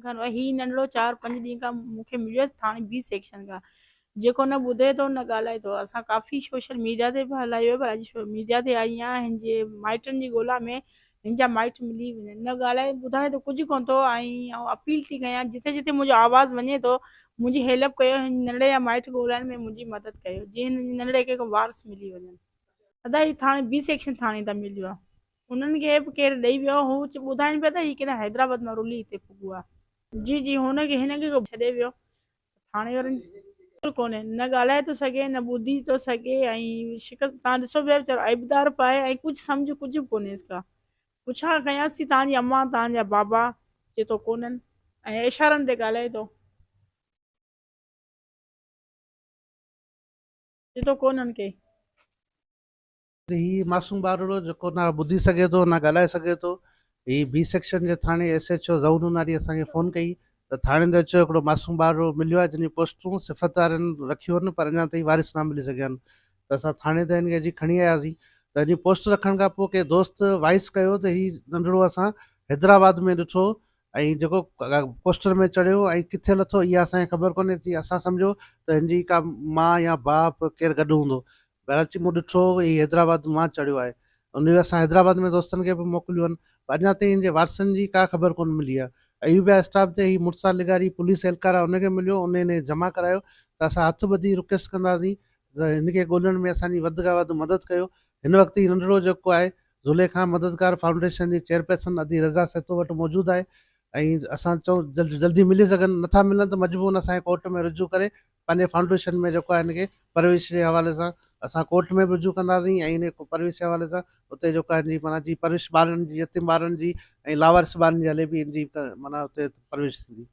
کان هي ننڍڙو 4 5 ڏينهن کان مون کي مليو ٿاڻي بي سيڪشن کان جيڪو نه ٻڌي ٿو نه ڳالهائي ٿو. اسان ڪافي سوشل ميڊيا تي به هلايو پر اڄ ميڊيا تي آئي آهيان هن جي مائٽن جي ڳولا ۾ هن جا مائٽ ملي وڃن. نه ڳالهائي ٻڌائي ٿو ڪجهه ڪونه ٿو ۽ آئون اپيل ٿي ڪيان جٿي جٿي منهنجو آواز وڃي ٿو منهنجي هيلپ ڪيو هن ننڍڙي جا مائٽ ڳولائڻ ۾ منهنجي مدد ڪيو جيئن هن ننڍڙي کي ڪو وارث ملي وڃن. ادا هي ٿاڻي بي سيڪشن ٿاڻي تان مليو آهي انهن کي به ڪير ڏئي ويو هو ٻڌائين پيا ته هي ڪٿان حيدرآباد مان رلي هتي پڳو آهي. جي جي هن کي هن کي ڪو ڇڏي ويو ٿاڻي وارن بلڪل ڪونهي نه ڳالهائي ٿو سگهي نه ٻڌي ٿو سگهي ۽ شڪل تان ڏسو پيا ويچارو عيبدار به آهي ۽ ڪجهه سمجهه ڪجهه به ڪونهيس ڪا پڇا ڪيانس ٿي تان جي امان تان جا بابا چي ٿو ڪونهن ۽ اشارن تي ڳالهائي ٿو چي ٿو ڪونهن ڪي. ته هي معصوم ٻارڙو جيڪو نه ٻڌي سگهي ٿو نه ڳالهائي سگهي ٿو هي بي سيڪشن جي ٿاڻي ايس ايڇ او ظهور نوناري اسان کي فون ڪئي ته ٿاڻي تي اچو هڪڙو معصوم ٻارڙو مليو آهي جنهن جون پوسٽون صفت وارن رکيون آهن پر اڃا تائين وارث نه ملي سگهيا آهن ته اسان ٿاڻي تي هن کي اچي کڻي آياسين ته هن جي پوسٽ رکڻ کان پوء ڪنهن دوست وائس ڪيو ته هي ننڍڙو اسان حيدرآباد ۾ ڏٺو ۽ جيڪو ڪوسٽر ۾ چڙهيو ۽ ڪٿي لٿو اها اسان کي خبر ڪونهي ٿي اسان سمجهيو ته هن جي ڪا ماء يا باپ ڪير گڏ هوندو بهرحال چي مون ڏٺو هي حيدرآباد مان چڙهيو آهي ان جو اسان حيدرآباد ۾ دوستن کي به موڪليون آهن پر اڃا تائين هن جي وارثن جي ڪا خبر ڪونه ملي آهي ايوبيا اسٽاف تي هي مرتضيٰ لغاري پوليس اهلڪار آهي ان کي مليو ان هن کي جمع ڪرايو ته اسان هٿ ٻڌي رڪويسٽ ڪنداسين ته هن کي ڳولڻ ۾ اسان جي وڌ کان وڌ مدد ڪيو هن وقت هي ننڍڙو جيڪو آهي زليخا مددگار فائونڊيشن جي چيئرپرسن ادي رضا سهتو وٽ موجود آهي ۽ اسان چئون جلد جلدي ملي سگهن نٿا ملن ته مجبورن اسان کي ڪورٽ ۾ رجوع ڪري پنهنجي فائونڊيشن ۾ جيڪو آهي هن کي پرورش جي حوالي سان اسان ڪورٽ ۾ به رجوع ڪنداسين ۽ هن پرورش جي حوالي سان اتي جيڪو آهي هن جي معنيٰ جي پرورش ٻارن جي يتيم ٻارن جي ۽ لاوارث ٻارن جي هلي به هن جي معنيٰ اتي پرورش ٿيندي.